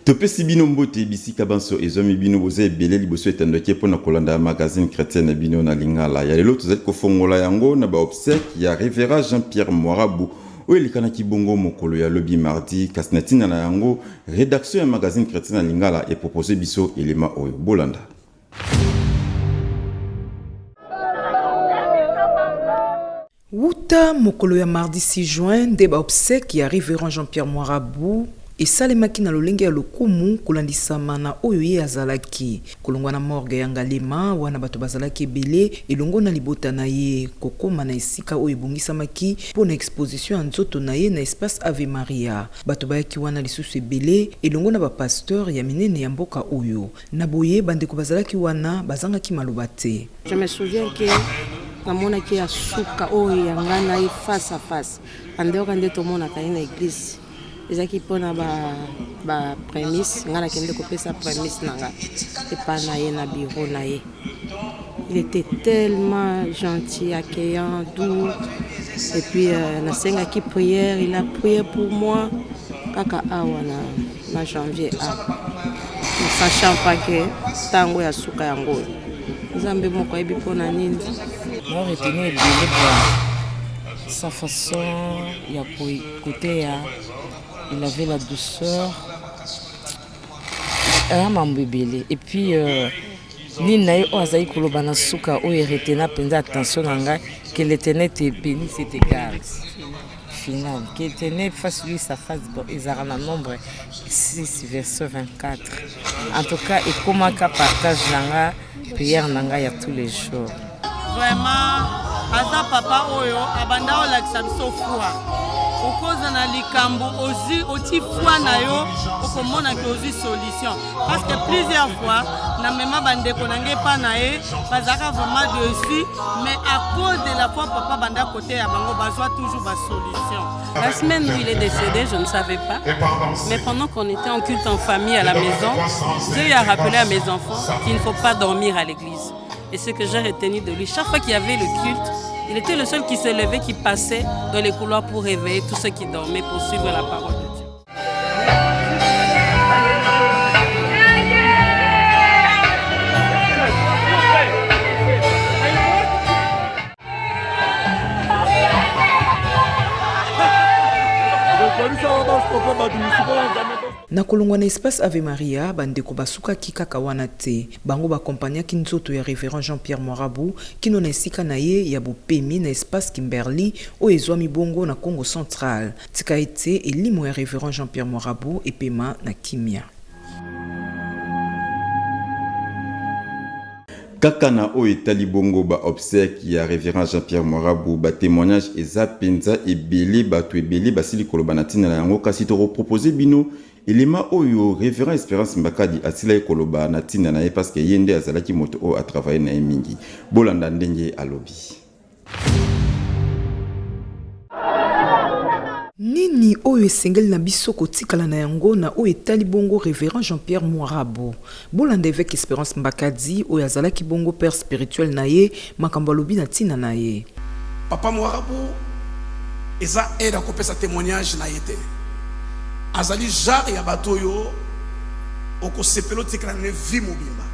Topesi bino mbote bisika banso ezwami bino boza ebele liboso etandoki mpo na kolanda magazine chrétienne na bino na lingala ya lelo. Tozali kofongola yango na baobsèque ya révérend Jean-Pierre Mwarabu oyo elekanaki bongo mokolo ya lobi mardi. Kasi na ntina na yango, rédaction ya magazine chrétienne na lingala epropose biso elema oyo bolanda. Wuta mokolo ya mardi 6 juin nde baobsèque ya révérend Jean-Pierre Mwarabu esalemaki na lolenge ya lokumu, kolandisama na oyo ye azalaki. Kolongwa na morgue ya Ngaliema wana, bato bazalaki ebele elongo na libota na ye, kokóma na esika oyo ebongisamaki mpo na exposition ya nzoto na ye na espace Ave Maria. Bato bayaki wana lisusu ebele elongo na bapasteur ya minene ya mboka oyo. Na boye, bandeko bazalaki wana bazangaki maloba te. Je me souviens que namonaki ya suka oyo ya ngai na ye face à face, andeoka nde tomonaka ye na église. Ezalaki mpona baprémices ba ngai nakende kopesa prémices na ngai epa na ye na bureau na ye. Il était tellement gentil, accueillant, doux. Et puis nasengaki prière, il a prié pour moi kaka awa na janvier awa, ne sachant pas que ntango ya suka yango oyo. Nzambe moko ayebi mpona nini. Na retenir ebele. Bon, sa façon ya koteya, il avait la douceur, aya mambo ebele. Et puis nini na ye oyo azali koloba na suka oyo eretena mpenza attention na ngai: "Que l'Éternel te bénisse et te garde." Final, "Que l'Éternel fasse lui sa face." Bon, ezalaka na Nombre 6 verset 24. En tout cas, ekomaka partage na nga, prière na ngai ya tous les jours. Vraiment, aza papa oyo abanda olakisa biso foi. Okoza na likambo, ozwi, oti foi na yo, okomonaki ozwi solution, parce que plusieurs fois namema bandeko na ngai epa na ye, bazalaka vraiment dessus, mais à cause de la foi papa banda kote ya bango, bazwa toujours basolution. La semaine où il est décédé, je ne savais pas. Mais pendant qu'on était en culte en famille à la maison, j'ai eu à rappeler à mes enfants qu'il ne faut pas dormir à l'église. Et ce que j'ai retenu de lui, chaque fois qu'il y avait le culte, il était le seul qui se levait, qui passait dans les couloirs pour réveiller tous ceux qui dormaient, pour suivre la parole de Dieu. Na kolongwa na espace Ave Maria, bandeko basukaki kaka wana te. Bango bakompanyaki nzoto ya révérend Jean-Pierre Mwarabu kino na esika na ye ya bopemi na espace Kimberly oyo ezwami bongo na Congo Central. Tika ete elimo ya révérend Jean-Pierre Mwarabu epema na kimia. Kaka na oyo etali bongo baobsèque ya révérend Jean-Pierre Mwarabu, batémoignage eza mpenza ebele, bato ebele basili koloba na ntina na yango. Kasi tokopropose bino elema oyo révérend Espérance Mbakadi asilaki koloba na ntina na ye, parce que ye nde azalaki moto oyo atravaille na ye mingi. Bolanda ndenge alobi. Nini oyo esengeli na biso kotikala na yango na oyo etali bongo révérend Jean-Pierre Mwarabu? Bolanda évêque Espérance Mbakadi oyo azalaki bongo père spirituel na ye, makambo alobi na ntina na ye. Papa Mwarabu eza aide akopesa témoignage na ye te. Azali genre ya bato oyo okosepela otikala na vie mobimba.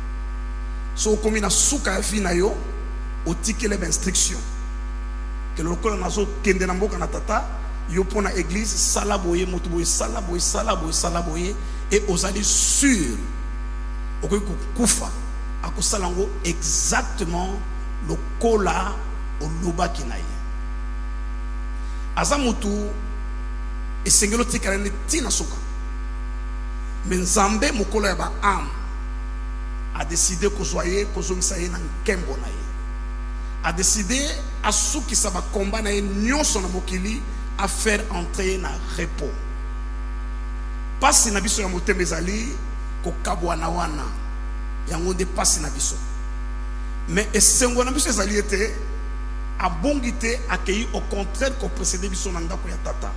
So okomi na suka ya vie na yo, otikele bainstruction ke lokola nazokende na mboka na tata yo, mpo na église sala boye, moto boye sala boye, sala boye, sala boye. E ozali sûr okoki kokufa, akosala yango exactement lokola olobaki na ye. Aza motu esengeli otikala nde ntina suka. Me Nzambe mokolo ya baâme adécidé kozwa ye, kozongisa ye na nkembo na ye. Adécidé asukisa bakomba na ye nyonso na mokili, afaire entrer na repos. Pasi na biso ya motema ezali kokabwana wana, yango nde pasi na biso. Me esengo na biso ezali ete abongi te, akei au contraire koprécéder biso na ndako ya tata.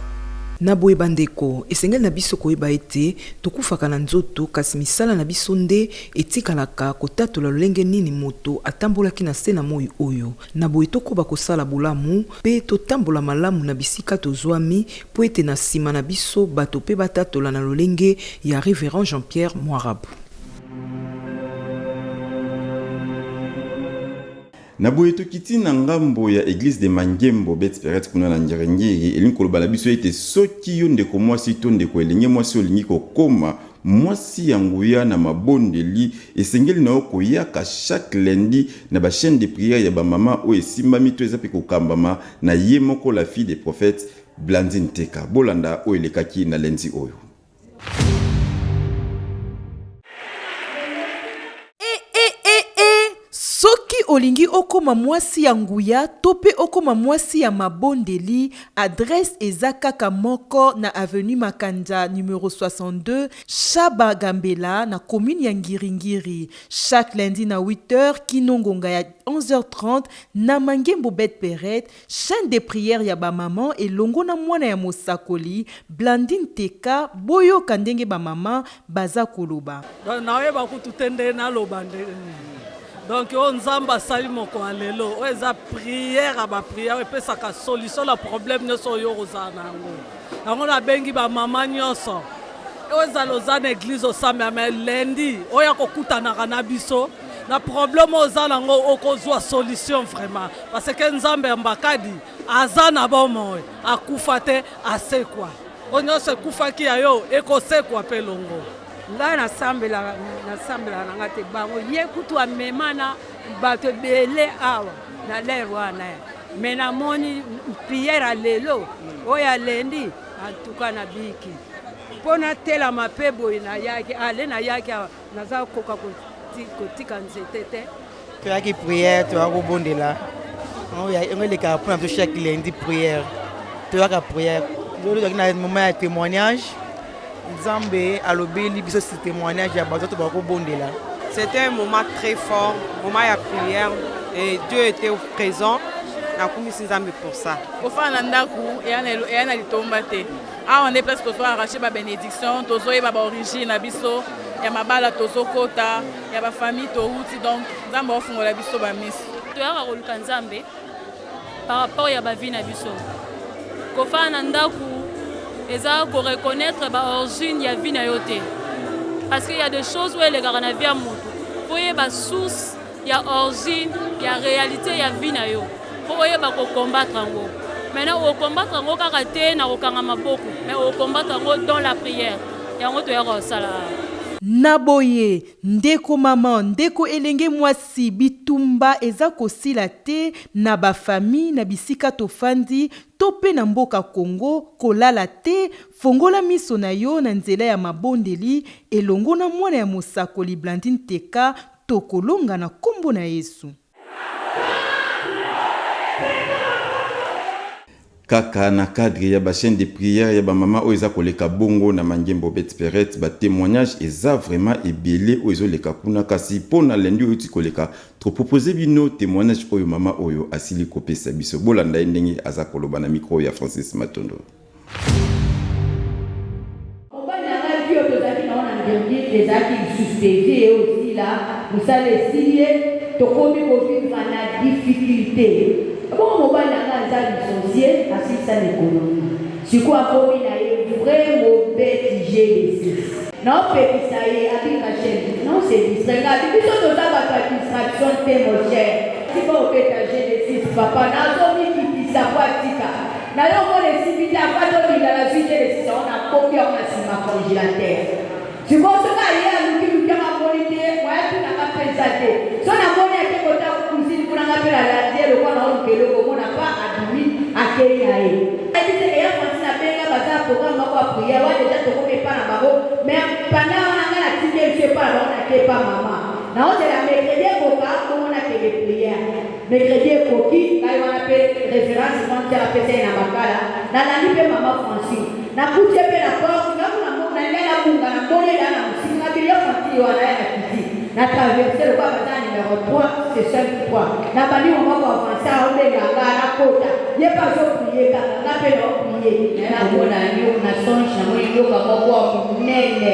Na boye bandeko, esengeli na biso koyeba ete tokufaka na nzoto, kasi misala na biso nde etikalaka kotatola lolenge nini moto atambolaki na se na moi oyo. Na boye tokoba kosala bolamu mpe totambola malamu na bisika tozwami mpo ete na sima na biso bato mpe batatola na lolenge ya Reverend Jean-Pierre Mwarabu. Na boye tokiti na ngambo ya eglise de Mangembo Bet Peret kuna na Ngiri-Ngiri, elingi koloba na biso ete soki yo ndeko mwasi to ndeko elenge mwasi olingi kokoma mwasi ya nguya na mabondeli, esengeli na yo koyaka chaque lundi na ba chaines de prière ya ba mama oyo esimbami to eza pe kokambama na ye moko la fille des prophètes Blandine Teka. Bolanda oyo elekaki na lundi oyo. E e e e Soki olingi okoma mwasi ya nguya to pe okoma mwasi ya mabondeli, adresse eza kaka moko na avenue Makandja numero 62, Shaba Gambela na commune ya Ngiri-Ngiri. Chaque lundi na 8 heures kino ngonga ya 11h30 na Mangembo Bet Peret, Chaine de prière ya ba maman elongo na mwana ya mosakoli Blandine Teka boyoka ndenge ba maman baza koloba. Donc naoyeba kutu te nde naloba nde nini. Donc oyo Nzambe asali moko ya lelo oyo eza prière ya ba prière oyo epesaka solution na problème nyonso oyo okozala na yango. Yango nabengi ba mama nyonso oyo ezala oza na eglise osambela mais lundi oyo akokutanaka na biso na problème oyo oza nango okozwa solution vraiment parce que Nzambe ya Mbakadi aza na bomoi akufa te asekwa oyo nyonso ekufaki ya yo ekosekwa mpe longo. Ngai nasambelaka nasambelaka na ngai te bango ye kutu amema na bato ebele awa na lere wana ya me namoni priere ya lelo oyo alendi antuka nabiki mpo natelama mpe boye nayaki ale nayaki awa naza koka kotika nzete te. Toyaki prière, toyaka kobondela. Yango elekaka mpona biso chaque lundi prière. Toyaka prière. Lelo tozalaki na moment ya témoignage. Nzambe alobeli biso si témoignage ya bato to bakobondela. C'était un moment très fort, moment ya prière et Dieu était présent. Nakumisi Nzambe pour ça. Kofanda na ndako eya na litomba te. Awa nde place tozo arracher ba benediction, tozoyeba ba origine na biso ya mabala tozokota, ya ba famille towuti, donc Nzambe aofungola biso ba miso. Toyaka koluka Nzambe par rapport ya ba vie na biso. Kofanda na ndaku eza ko reconnaître ba origine ya vie na yo te. Parce qu'il y a des choses oyo elekaka na vie ya mutu. Faut oyeba source ya origine ya realite ya vie na yo mpo oyeba ko combattre yango. Maintenant o combattre yango kaka te na kokanga maboko, mais o combattre yango dans la prière. Yango toyaka kosala awa. Na boye, ndeko maman, ndeko elenge mwasi, bitumba eza kosila te na ba famille, na bisika tofandi, to pe na mboka Congo, kolala te, fongola miso na yo na nzela ya mabondeli, elongo na mwana ya mosakoli Blandine Teka, Tokolonga na kombo na Yesu. Kaka na cadre ya ba chaine de prière ya ba mama oyo eza koleka bongo na Mangembo Bet Peret, ba temoignages eza vraiment ebele oyo ezo leka kuna, kasi pona lundi oyo euti koleka, to proposer bino temoignage oyo mama oyo asili kopesa biso. Bolanda ye ndenge aza koloba na micro ya Francis Matondo. Mobali na ngai vie oyo tozalaki na ngo na Ngirngir ezalaki lisusu te vie ye osila musala esili ye tokomi ko vivre na difficulte ebongo mobali na ngai aza licencie asilisa na economie sikoyo akomi na ye vrai mobeti jeu de six nao pekisa ye abi Rachel nao se distrait nga abi biso toza batu ya distraction te mon cher tika obeta jeu de six papa nazo mikitisa po atika Nayo omona esimbi te avant tolinga nazui Genesis yango na bombi yango na sima congelateur sikoyo soki aye aluki luki yango amoni te moyen atuna nga pe eza te soki namoni ake kota cuisine kuna nga pe nalandi ye lokola naoluka eloko omona pa abimi akeyi na ye ayebi te ke ya Francine abenga baza na programme moko ya prière wana dejà tokomi epa na bango mais pendant wana nga natiki ye lisusu epa na bango nake epa mama naozela mercredi ekoka bongo nakende prière. Mercredi ekoki, ngai wana pe reference grande sœur apesa ye na Makala, nalandi pe mama Francine, nakuti ye pe na porte, nga kuna nalingaki nabunga, namoni ye dejà na mosika, nga bino ya Francine ye wana, aya na kiti, na traverse lokola baza na numero 3, session 3, nabandi vraiment ko avancer, aobenga nga, nakoti. nakota ye mpe azoprie kaka nga mpe naoprie nakomona na songe namoni nyoka moko ya monene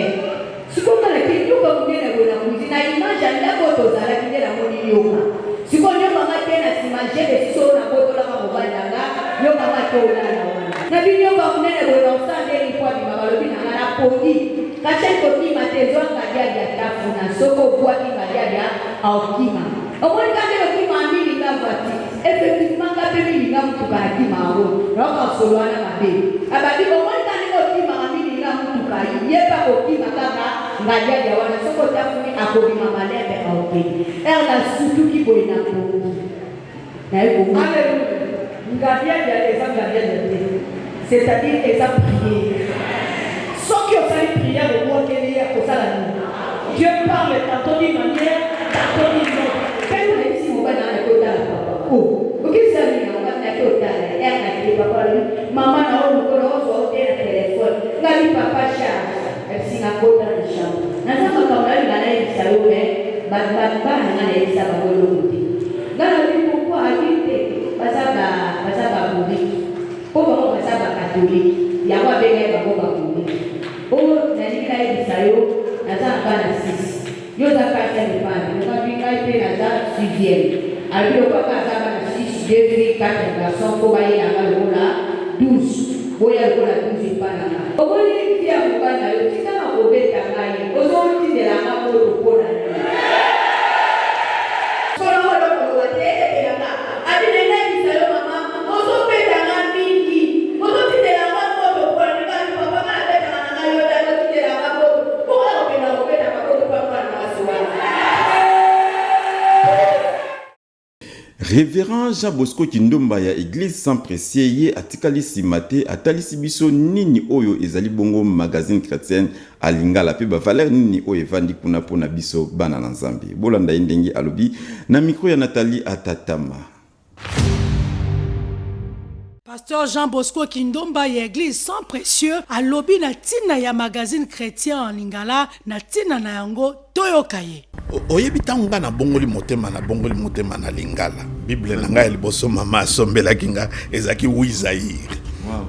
Sikoyo nga nake nyoka munene boye na cuisine na image ya ndako oyo tozalaki nde namoni nyoka sikoyo nyoka nga ake na sima je de sisi oyo nabotolaka mobali na nga nyoka nga ake olala wana na bi nyoka munene boye na osala nde nini po abima balobi na nga na pongi kachel kokima te zwa ngadiadia tafuna soki obwaki ngadiadia aokima omoni nga nde okima milinga voiture effectivement nga pe milinga mutuka na kima yango nayoka solo wana mabe abandi omoni nga ndenge okimaka milinga mutuka ye pe akokima kaka ngadiadia wana soki otafuni akobima malembe aokende heure nasutuki boye na pongi naye komona Alleluia ngadiadia eza ngadiadia te c'est à dire eza prière soki osali prière obwakeli ye akosala nini Dieu parle tantot d'une manière tantot d'une autre. Tango nayebisi mobali nanga nake otala papa oh okebisa nini yango nga nake otala ye heure nake papa alobi maman na yo mokolo ozwa yo te na telephone nga bi papa charge ayebisi nga kota na chambre naza makambo nalinga nayebisa yo mais ba ba bana nga nayebisa bango eloko te nga nalobi pourquoi alobi te baza ba baza ba bourrique po bango baza ba catholique yango abengaki bango ba bourrique oh nalingi nayebisa yo naza na bana 6 Yo oza quatrième epa na bino nga ngai pe naza sixième alobi lokola nga aza bana 6 deux filles 4 garçons faut bayela nga lokola 12 boya lokola 12 epa na nga. Omoni vie ya mobali na yo tika na kobeta ngai ozo tindela nga moto pona nini. Solo ngo eloko oloba te elekela nga abi na nayebisa yo mama ozo beta nga mingi ozo tindela nga moto pona nini nga abi papa nga na betaka na nga yo te ozo tindela nga moto bongo nako kenda kobeta makofi pa mwana mwasi wana. Reverend Jean Bosco Kindomba ya Eglise Sans Precieux ye atikali sima te, atalisi biso nini oyo ezali bongo magazine chretienne a lingala pe ba valeurs nini oyo evandi kuna po na biso bana na Nzambe. Bolanda ye ndenge alobi na micro ya Nathalie Atatama. Pasteur Jean Bosco Kindomba ya Eglise Sang Precieux alobi na tina ya magazine chretien en lingala na tina na yango toyoka ye. Oyebi ntango ngai nabongoli motema, nabongoli motema na lingala. Bible na ngai ya liboso mama asombelaki nga ezalaki Wi Zaïre.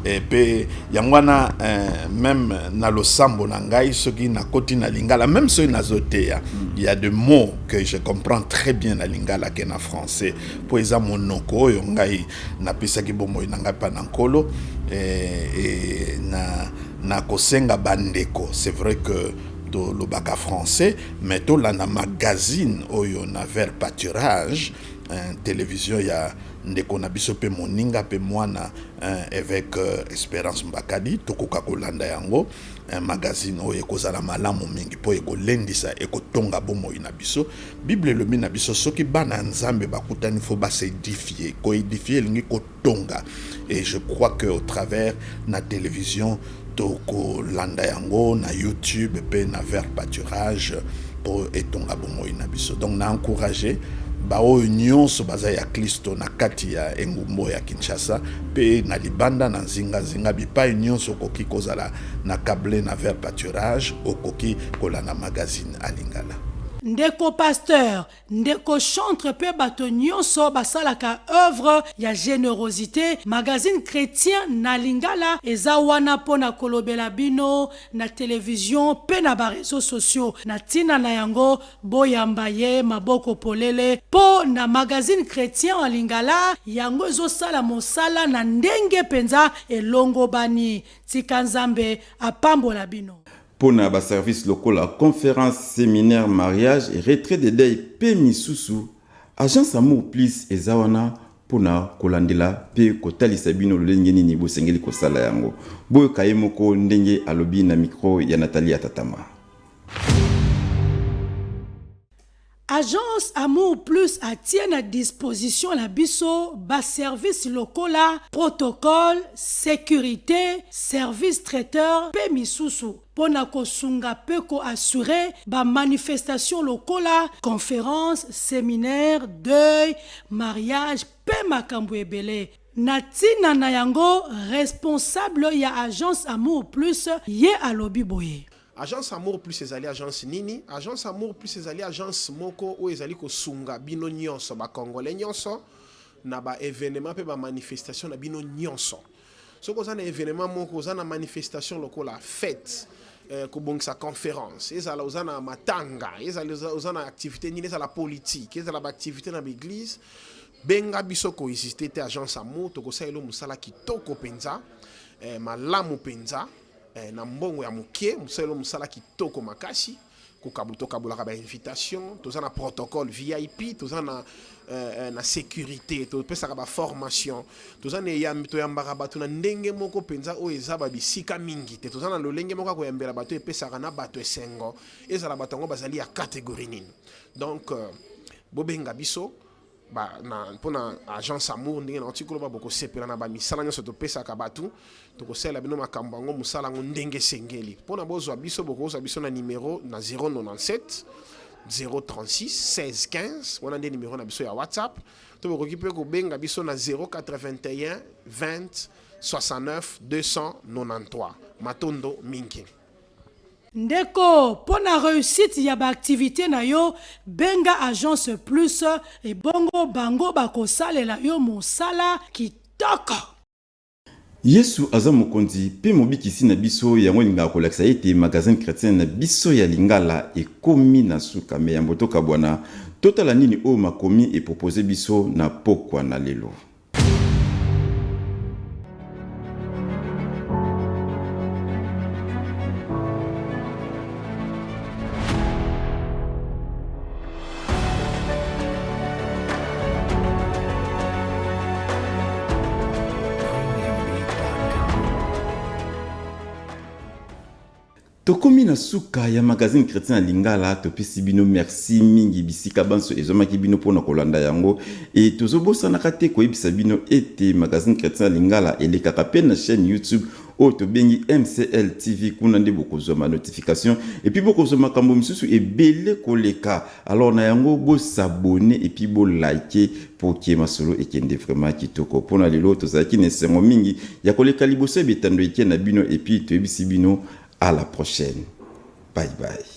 Mpe yango wana eh, meme na losambo na ngai soki nakoti na lingala, meme soki nazoteya, il y a des mots que je comprends très bien na lingala que na français, mpo eza monoko oyo ngai napesaki bomoi na ngai mpa na Nkolo. Eh, eh, na nakosenga bandeko, c'est vrai que tolobaka français, mais tolanda magazine oyo na Vert Pâturage, television ya ndeko na biso mpe moninga mpe mwana évêque Esperance Mbakadi. Tokoka kolanda yango, magazine oyo ekozala malamu mingi mpo ekolendisa, ekotonga bomoi na biso. Bible elobi na biso soki bana ya Nzambe bakutani fo bas'édifier. Koédifier elingi kotonga, et je crois que au travers na télévision tokolanda yango na YouTube mpe na Vert Pâturage mpo etonga bomoi na biso. Donc na encourager baoyo nyonso baza ya Klisto na kati ya engumba ya Kinshasa mpe na libanda na nzinga-nzinga, bipai nyonso okoki kozala na cable na Vert Pâturage, okoki kolanda magazine Alingala. Ndeko pasteur, ndeko chantre mpe bato nyonso basalaka oeuvre ya generosite, magazine chretien na lingala eza wana mpo na kolobela bino na television mpe na ba reseaux sociaux na tina na yango. Boyamba ye maboko polele mpo na magazine chretien en lingala yango ezosala mosala na ndenge mpenza elongobani. Tika Nzambe apambola bino. Mpo na ba services lokola conference, seminaire, mariage, retrait de deuil mpe misusu, Agence Amour Plus eza wana mpo na kolandela mpe kotalisa bino lolenge nini bosengeli kosala yango. Boyoka ye moko ndenge alobi na micro ya Nathalie Atatama. Agence Amour Plus atie na disposition na biso ba services lokola protocole, securite, service traiteur mpe misusu mpo na kosunga mpe ko assurer ba manifestations lokola conference, seminaire, deuil, mariage mpe makambo ebele. Na ntina na yango, responsable ya Agence Amour Plus ye alobi boye. Agence Amour Plus ezali agence nini? Agence Amour Plus ezali agence moko oyo ezali kosunga bino nyonso, ba Congolais nyonso. na ba evenement mpe ba manifestation na bino nyonso. Soki oza na evenement moko, oza na manifestation lokola fete, eh, kobongisa conference, ezala oza na matanga, ezala oza na activité nini, ezala politique, ezala ba activité na ba eglise, benga biso, ko hésiter te. Agence Amour, tokosalela yo mosala kitoko mpenza, eh, malamu mpenza, eh, na mbongo ya moke, mosalela yo mosala kitoko makasi. Kokabu tokabolaka ba invitation, toza na protocole VIP, toza na, na sécurité, topesaka ba formation, toza na eyambi, toyambaka bato na ndenge moko mpenza oyo eza ba bisika mingi te. Toza na lolenge moko ya koyambela bato epesaka na bato esengo, ezala bato yango bazali ya catégorie nini. Donc bobenga biso ba, na, mpona Agence Amour. Ndenge nauti koloba, bokosepela na bamisala nyonso topesaka bato. Tokosalela bino makambo yango, mosala yango ndenge esengeli. Mpona bozwa biso, bokozwa biso na numero na 097 036 16 15, wana nde numero na biso ya WhatsApp. To bokoki mpe kobenga biso na 081 20 69 293. Matondo mingi. Ndeko, mpo na réussite ya baactivité na yo, benga Agence Plus, ebongo bango bakosalela yo mosala kitoko. Yesu aza mokonzi mpe mobikisi na biso. Yango elingaka kolakisa ete magazine chrétien na biso ya Lingala ekomi na suka. Me yambo tokabwana, totala nini oyo makomi epropose biso na pokwa na lelo. Tokomi na suka ya magazine chrétien ya Lingala. Topesi bino merci mingi bisika banso ezwamaki bino mpona kolanda yango. E tozobosanaka te koyebisa bino ete magazine chrétien ya Lingala elekaka mpe na chaîne YouTube oyo tobengi MCL TV. Kuna nde bokozwa ma notification et puis bokozwa makambo misusu ebele koleka. Alors na yango, bosabonner et puis bolike po ke masolo ekende vraiment kitoko. Mpona lelo, tozalaki na esengo mingi ya koleka liboso ya bitando eke na bino et puis toyebisi bino à la prochaine. Bye bye.